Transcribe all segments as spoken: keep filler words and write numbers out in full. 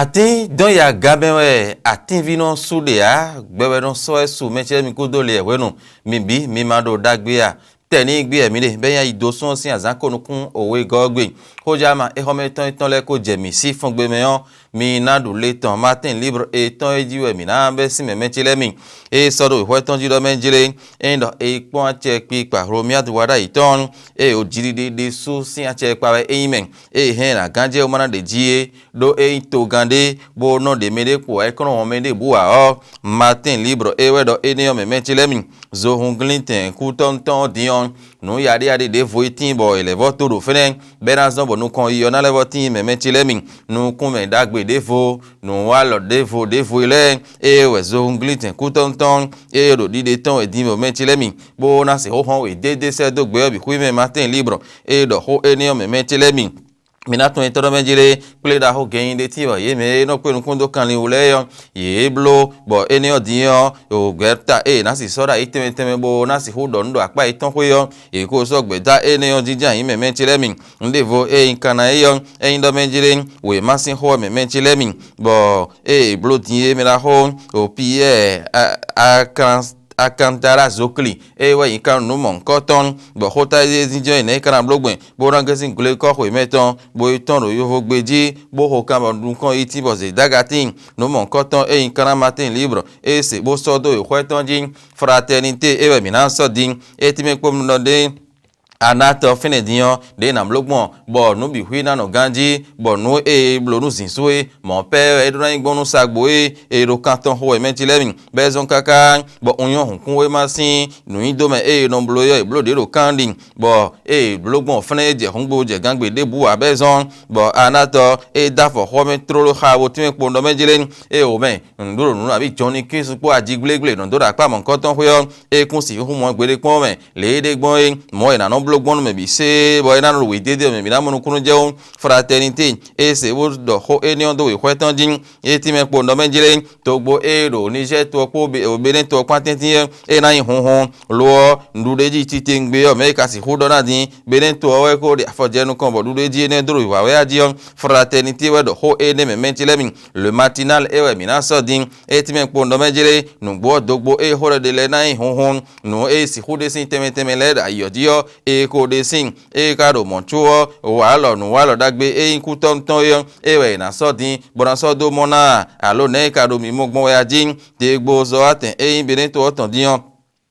Atín dɔn yi aga mɛ wɛ atínví nɔ sú ɖe ǎ, gbɛ wɛ nɔ sɔ́ ɛ su mɛ ce lɛ́ɛ mi kúdó lě hwenu. Mi bǐ mi ma ɖo ɖagbe a? Tɛ ní gbé wɛ mǐ ɖe, bɔ é nya yi dó sún ɔ́ sín azǎn ko nukún òwe gɔ́ ɔ́ gbe. Xójá ma é xɔ́mɛ tɔn étɔn lɛ́ɛ ko jɛ mǐ sí fɔngbe mɛ ɔ́, mi ná ɖu le tɔn Matín Libre etɔn e jí wɛ mǐ ná bɛ́ sín mɛ mɛ ce lɛ́ɛ mi. É sɔ́ ɖo wěxwɛ́ tɔn jí ɖɔ mɛ jlé, é nyí ɖɔ é yi kpɔ́n acɛ kpikpa Hlomyádu wa ɖ'ayǐ tɔn, ée è wǒ jlí ɖé ɖésú sín acɛ kpa wɛ é nyí mɛ, ée è hɛn ɛ ná gán jɛ wú ma ná ɖě jí é, ɖó é nyí togán ɖé, bó nɔ ɖe mɛ ɖé kpo wá é kɔn nɔ hɔn mɛ ɖěbǔ ǎ ɔ́, Matín Libre é wɛ ɖɔ énɛ́ ɔ́ mɛ mɛ ce lɛ́ɛ mi. Zohúnglíntɛn kútɔ́ tɔn ɔ́ din ɔ́, nǔ yaɖéyaɖé ɖěvo e tíin bɔ è lɛ̌ vɔ́ to ɖo fɛ́nɛ, bɔ é ná zɔ́n bɔ nukɔn yiyi ɔ́ ná lɛ́ vɔ́ tíin mɛ mɛ ce lɛ́ɛ mi. Nukúnmɛ ɖagbe ɖěvo, nǔwalɔ ɖěvo ɖěvo e lɛ́ɛ, ée wɛ zohúnglíntɛn kútɔ́ tɔn ée ɖo ɖiɖe tɔn wɛ din bɔ mɛ ce lɛ́ɛ mi, bó ná sixú hɔn wědédé sɛ́ dó gbɛ ɔ́ bǐ xwí mɛ Matín Libre, ée ɖɔ xó énɛ́ ɔ́ mɛ mɛ ce lɛ́ɛ mi. Mi ná tunwun nyitɔ́ ɖɔ mɛ jlé, kplé ɖaxó gɛnnyí ɖé tíin bɔ yě mɛ e nɔ kpé nukún dó kanlin wú lɛ́ɛ ɔ́, yě bló, bɔ énɛ́ ɔ́ din ɔ́, ɖo gbɛ̌ta e è nǎ sixú sɔ́ ɖo ayǐ tɛnmɛ tɛnmɛ bó ná sixú ɖɔ nǔ ɖo akpá yětɔn xwé ɔ́, yě ko sɔ́ gbɛ̌ta énɛ́ ɔ́ jínjɔ́n ayǐ mɛ mɛ ce lɛ́ɛ mi. Nǔɖévo e nyí Kanayé ɔ́, é nyí ɖɔ mɛ jlé, wěma sín xó ɔ́ mɛ mɛ ce lɛ́ɛ mi, bɔ ée è bló din é mɛ ɖaxó ɖo Piyɛ́ɛ Akantarazokli, ée wɛ nyí kan nǔ mɔ̌hunkɔtɔn, bɔ xóta e zínjɔ́n ɛ nɛ̌ é ka ná bló gbɛn, bó ná gosín glekɔ́xwe mɛtɔn, bó yi tɔ́n ɖo yovogbe jí, bó xo kan bɔ nukɔn yi tín bɔ zě dó aga tíin. Nǔ mɔ̌hunkɔtɔn e nyí kan ná Matín Libre, e se bó sɔ́ dó wěxwɛ́ tɔn jí, Fratɛnité é wɛ mǐ ná sɔ́ din. É tínmɛ kpó nɔ ɖé Anatɔ fínɛ́ din ɔ́, ɖě è nǎ bló gbɔn, bɔ nǔ bǐ xwí ná nɔ ganjí, bɔ nǔ e è blǒ nú zǐn sú é, mɔ̌ pɛ́ wɛ é ɖó ná nyí gbɔn nú sagbo e è ɖo kan tɔn xo wɛ mɛ ce lɛ́ɛ mi, bɔ é zɔ́n káká, bɔ un nyɔ́ hǔnkúnwéma sín nǔnyiɖomɛ e è nɔ bló é ɔ́, è blǒ ɖě ɖo kán ɖi, bɔ ée è blǒ gbɔn fɛ́nɛ́ é jɛ hǔngbo jɛ gángbe ɖěbǔ ǎ bɔ é zɔ́n, bɔ Anatɔ e dó afɔ xɔ mɛ tlóló xa bo tínmɛ kpowun ɖɔ mɛ jlé, ée wǒ mɛ nǔɖuɖu nǔ abǐ jɔnní Klísu kpó ajigblégblé nɔ dó ɖo akpá mɔ̌hunkɔtɔn xwé ɔ́, é kún sixú mɔ gbéɖé kpɔ́n mɛ, lě e ɖe gbɔn é, mɔ̌ è nǎ nɔ bló gbɔn nú mɛ bǐ sée, bɔ é ná nɔ ɖo wědédé mɛ bǐ ná mɔ nukúnnú jɛ ó. Fratɛnité e se bó ɖɔ xó énɛ́ ɔ́ dó wěxwɛ́ tɔn jí, é tínmɛ kpo nɔ mɛ jlé, togbo e ɖo Nizɛ́ɛ to ɔ́ kpó Benɛ́ɛ to ɔ́ kpán tɛ́ntin ɔ́, é ná nyí hunhun. Lo ɔ́, nǔɖuɖu e jí titewungbe ɔ́, mɛ̌ e ka sixú ɖɔ ná din? Benɛ́ɛ to ɔ́ wɛ ko ɖe afɔ jɛ nukɔn bɔ ɖuɖu e jí énɛ́ dó ɖo wǐwá wɛ a jí ɔ́, Fratɛnité wɛ ɖɔ xó énɛ́ mɛ mɛ ce lɛ́ɛ mi. Le Matinal é wɛ mǐ ná sɔ́ din. É tínmɛ kpo nɔ mɛ jlé, nǔgbó ɔ́ dogbo ée xó ɖɔ ɖe lɛ́ɛ ná nyí hunhun, nǔ e sixú ɖe sín tɛnmɛ tɛnmɛ lɛ́ɛ ɖo ayǐ ɔ́ jí ɔ́, ée ko ɖe sín, ée ka ɖo mɔ̌ có ɔ́, walɔ nǔwalɔ ɖagbe e nyí kútɔ́ tɔn é ɔ́, é wɛ è nǎ sɔ́ din, bó ná sɔ́ dó mɔ ná a? Alo nɛ̌ è ka ɖo mǐ mɔ gbɔn wɛ a jí? Degbozɔ́watɛn e nyí Benɛ́to ɔ́ tɔn din ɔ́,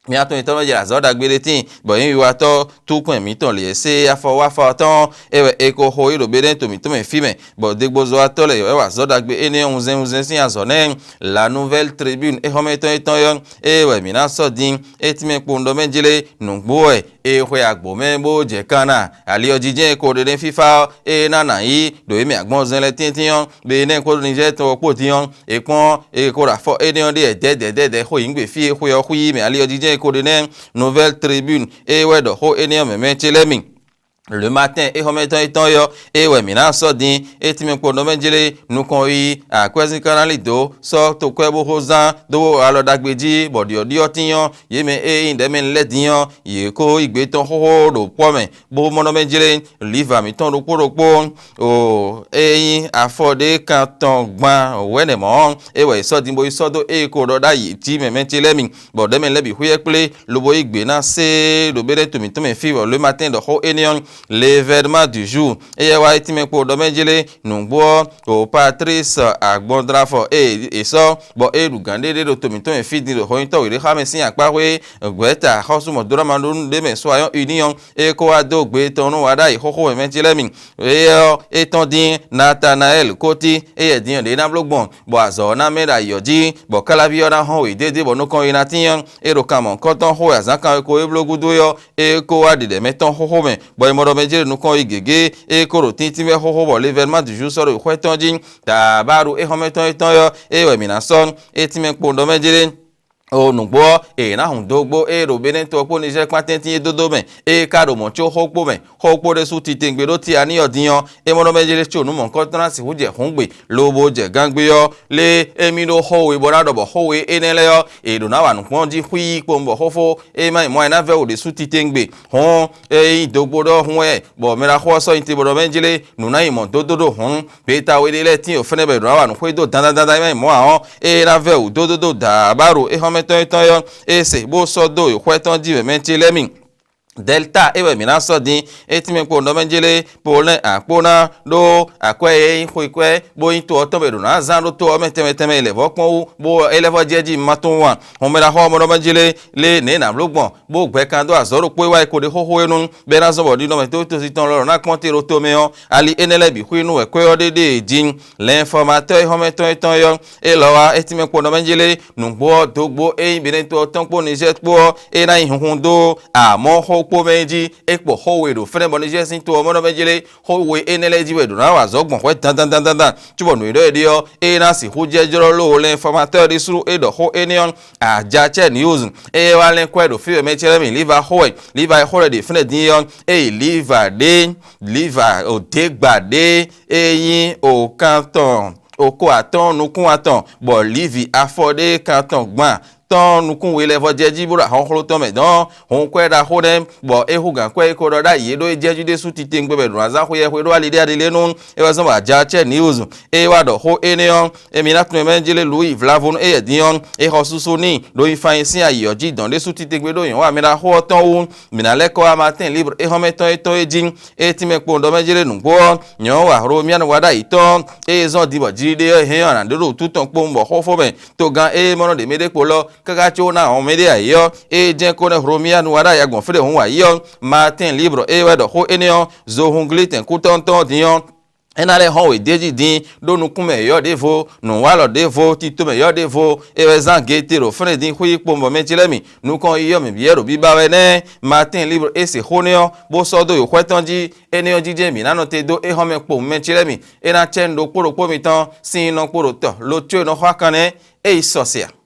mía tɔn nyitɔ́ nɔ jɛ azɔ̌ ɖagbe ɖé tíin, bɔ nyǐwiwatɔ́ túkpɛn mǐtɔn lě e sé afɔ wá afɔ tɔn ɔ́, é wɛ è ko xo yi ɖo Benɛ́to mǐtɔn mɛ fí mɛ, bɔ degbozɔ́watɔ́ lɛ́ɛ wɛ wa azɔ̌ ɖagbe énɛ́ ɔ́ wunzɛn wunzɛn sín azɔ̌ nɛ́. La Nouvelle Tribune é xɔ́mɛ tɔn étɔn ɔ́, ée wɛ mǐ ná sɔ́ din, é tínmɛ kpowun ɖɔ mɛ jlé, nǔgbó wɛ è xwe agbo mɛ bó jɛ kan ná. Ali ɔ́ jijɛ e ko ɖe nɛ́ fífá ɔ́, ée ná nǎ yí ɖo yě mɛ agbɔ́nzɛn lɛ́ɛ tɛ́ntin ɔ́, Benɛ́ɛ kpódó Nizɛ́ɛ tɔn ɔ́ kpó din ɔ́, è kpɔ́n ée ko ɖo afɔ énɛ́ ɔ́ ɖe wɛ dɛ̌dɛ̌dɛ̌dɛ̌ xó yǐngbe fí e xwe ɔ́ xwí yí mɛ ali ɔ́ jijɛ e ko ɖe nɛ́. Nouvelle Tribune ée wɛ ɖɔ xó énɛ́ ɔ́ mɛ mɛ ce lɛ́ɛ mi. Le Matin é xɔ́mɛ tɔn étɔn ɔ́, ée wɛ mǐ ná sɔ́ din, é tínmɛ kpo nɔ mɛ jlé nukɔn yi akwɛ́zín kanali dó sɔ́ tokwɛ́ bó xó zán dó alɔ ɖagbe jí, bɔ ɖyɔ̌ɖyɔ́ tín ɔ́, yě mɛ e nyí ɖɛ̌mɛnu lɛ́ɛ din ɔ́, yě kó yí gbe tɔn xóxó ɖo kpɔ́ mɛ, bó mɔ nɔ mɛ jlé liva mǐtɔn ɖokpó ɖokpó. O, é nyí afɔ ɖé kan tɔn gban wɛ̌nɛ mɔ̌, é wɛ è sɔ́ din bó yi sɔ́ dó ée ko ɖɔ ɖ'ayǐ jí mɛ mɛ ce lɛ́ɛ mi, bɔ ɖɛ̌mɛnu lɛ́ɛ bǐ xwíyɛ́ kplé, lobo yí gbe ná sé ɖo Benɛ́to mǐtɔn mɛ fí, bɔ Le Matin ɖɔ xó énɛ́ ɔ́, l'événement du jour. Éyɛ́ wá é tínmɛ kpo ɖɔ mɛ jlé nǔgbó ɔ́, o Patrice Agbɔndrafɔ e è sɔ́ bɔ é ɖu gǎn ɖé ɖé ɖo to mǐtɔn mɛ fí din ɖo xɔnyitɔ́ wěɖéxámɛ sín akpá xwé, gbɛ̌ta xɔ́sú mɔ̌dónámaɖónú ɖé mɛ Soyons Unis ɔ́, é kó wá dó gbe tɔn nú wa ɖ'ayǐ xóxó mɛ mɛ ce lɛ́ɛ mi. Éyɛ́ ɔ́, é tɔ́n dín Natanaɛ́li kó tí, éyɛ́ din ɔ́ ɖě ná bló gbɔn, bɔ azɔ̌ ɔ́ ná mɛ ɖo ayǐ ɔ́ jí, bɔ káláví ɔ́ ná hɔn wědédé bɔ nukɔn yi ná tín ɔ́, é ɖo kan mɔ̌hunkɔtɔn xó e azǎn kanwekwe e bló gúdo é ɔ́, é kó wá ɖiɖɛ̌mɛ tɔn xóxó mɛ, bɔ è mɔ ɖɔ mɛ jlé nukɔn yi gěgé, é kó ɖo tíntín wɛ xóxó bɔ l'événement du jour sɔ́ ɖo xwɛ tɔn jí. Tabaɖu é xɔ́mɛ tɔn étɔn ɔ́, é wɛ mǐ ná sɔ́, é tínmɛ kpo ɖɔ mɛ jlé. O nǔgbó ɔ́, è nǎ hun dó gbó ée ɖo Benɛ́ to ɔ́ kpó Nizɛ́ɛ kpán tɛ́ntin e dó dó mɛ, ée ka ɖo mɔ̌ có xó kpó mɛ, xó kpó ɖésú titewungbe ɖó Tianíi ɔ́ din ɔ́, é mɔ ɖɔ mɛ jlé có nǔ mɔ̌hunkɔtɔn ná sixú jɛ hǔngbe, lobo jɛ gangbé ɔ́, lé émí ɖó xó we bɔ ná ɖɔ bɔ xó we énɛ́ lɛ́ɛ ɔ́, è ɖǒ ná wa nǔkplɔ́n jí xwíí kpowun bɔ xófó e ma nyí mɔ̌ ǎ é ná vɛ́ wǔ ɖésú titewungbe. Hɔn é nyí dogbo ɖɔhun wɛ, bɔ mɛ ɖaxó ɔ́ sɔ́ nyi te bɔ ɖɔ mɛ jlé nǔ ná nyí mɔ̌ dódó ɖó hǔn, gbeta we ɖé lɛ́ɛ tíin ɖo fɛ́nɛ bɔ è ɖǒ ná wa nǔ xwedó dandan dandan e ma nyí mɔ̌ ǎ ɔ́, ée é ná vɛ́ wǔ dódó dó dǎbáɖo éhɔ́nmɛtɔn yětɔn é ɔ́, é se bó sɔ́ dó xwɛ tɔn jí wɛ mɛ ce lɛ́ɛ mi. Dɛlta é wɛ mǐ ná sɔ́ din, é tínmɛ kpo nɔmɛjélé, Polɛ́n Akpóná ɖó akwɛ́ e nyí xwekwɛ́ bó nyí to ɔ́ tɔn bɔ è ɖǒ ná zán ɖó to ɔ́ mɛ tɛnmɛ tɛnmɛ e lɛ̌ vɔ́ kpɔ́n wú, bó é lɛ́ vɔ́ jɛ jí ma tunwun a. Hɔnmɛ ɖaxó ɔ́ mɔ nɔmɛjélé lé nɛ̌ è nǎ bló gbɔn, bó gbɛ kan dó azɔ̌ ɖokpó e wá yi ko ɖe xóxó é nu, bɔ é ná zɔ́n bɔ ɖiɖɔmɛ tótósi tɔn lɔ ná kpɔ́n te ɖo tomɛ ɔ́, ali énɛ́ lɛ́ɛ bǐ xwínu wɛ kwɛ́ ɔ́ ɖe ɖe jí. Lɛ̌nfɔ́matɔ́ e xɔ́mɛtɔn étɔn é ɔ́, é lɔ wá é tínmɛ kpo nɔmɛjélé, nǔgbó ɔ́ dó gbó e nyí Benɛ́to ɔ́ tɔn kpó Nizɛ́ɛ kpó ɔ́, é ná nyí hunhun dó amɔ̌ xó kpó mɛ é jí. É kpɔ xó we ɖo fɛ́nɛ bɔ Nizɛ́ɛ sín to ɔ́ mɔ nɔmɛjélé, xó we énɛ́ lɛ́ɛ jí wɛ è ɖǒ ná wa azɔ̌ gbɔn hwɛ dandandandan, cóbɔ nǔ e ɖɔ é ɖe ɔ́, é ná sixú jɛ jlɔ́ lóo lɛ́nfɔ́matɔ́ ɖésú e ɖɔ xó énɛ́ ɔ́. Ajacɛ News, ée wá lɛ́n kwɛ́ ɖo fí wɛ mɛ ce lɛ́ɛ mi Liva xó wɛ, Liva e xó lɛ́ ɖe fínɛ́ din ɔ́, ée Liva ɖé, Liva òdégba ɖé, e nyí òkantɔn, òko atɔ́ɔ́n nukún atɔn, bɔ Livi afɔ ɖé kantɔn gban tɔn nukún we lɛ́ vɔ jɛ jí bó ɖo ahɔnxló tɔn mɛ dɔn. Hɔnkwɛ́ ɖaxó nɛ́, bɔ é hú gǎn kwɛ́ é ko ɖɔ ɖ'ayǐ é ɖó é jɛ jí ɖésú titewungbe bɔ è ɖǒ ná zán xweyɛ́xwe ɖó ali ɖé ali lé nú é wɛ zɔ́n bɔ Ajacɛ News é wá ɖɔ xó énɛ́ ɔ́, émí ná tunwun mɛ jlé Louis Vlavonu éyɛ́ din ɔ́, é xɔ súsú n'i ɖo nyi fanyín sín ayǐ ɔ́ jí dɔn ɖésú titewungbe ɖó nyɔ̌nu amɛ ɖaxó ɔ́ tɔn wú. Mǐ ná lɛ́ kɔ wá Matin Libre é hɔn mɛ tɔn é tɔn é jí, é tínmɛ kpowun ɖɔ mɛ jlé nǔgbó ɔ́, nyɔ̌nu wa Hlomyanu wa ɖ'ayǐ tɔn, ée zɔ́n din bɔ jiɖiɖe ɔ́ hɛn ɔ́ ná ɖó ɖo wútu tɔn kpowun bɔ xófó mɛ togán ée mɔ nɔ ɖě mɛ ɖé kpo lɔ káká có ná hɔn mɛ ɖé ayǐ ɔ́, ée jɛ́n ko nɛ́ Hlomyanu wa ɖ'ayǐ agbɔ̌n fí ɖé hǔn wa yí ɔ́, Matin Libre é wɛ ɖɔ xó énɛ́ ɔ́, zohun glítɛn kútɔ́ntɔ́n din ɔ́, é ná lɛ́ hɔn wě d'é jí din ɖó nukúnmɛ yɔ̌ ɖěvo, nǔwalɔ ɖěvo, titomɛ yɔ̌ ɖěvo, é wɛ zán gete ɖo fɛ́nɛ din xwí kpowun bɔ mɛ ce lɛ́ɛ mi nukɔn yi ɔ́ mǐ byɔ́ ɖo biba wɛ nɛ́. Matin Libre é se xó nɛ́ ɔ́, bó sɔ́ dó yi xwɛ tɔn jí, énɛ́ ɔ́ jijɛ mǐ ná nɔ te dó é hɔn mɛ kpowun mɛ ce lɛ́ɛ mi, é ná cɛ nǔ ɖokpó ɖokpó mitɔn sín nɔ kpo ɖo tɔ lo có e nɔ xɔ akán nɛ́. É yi sɔ se a?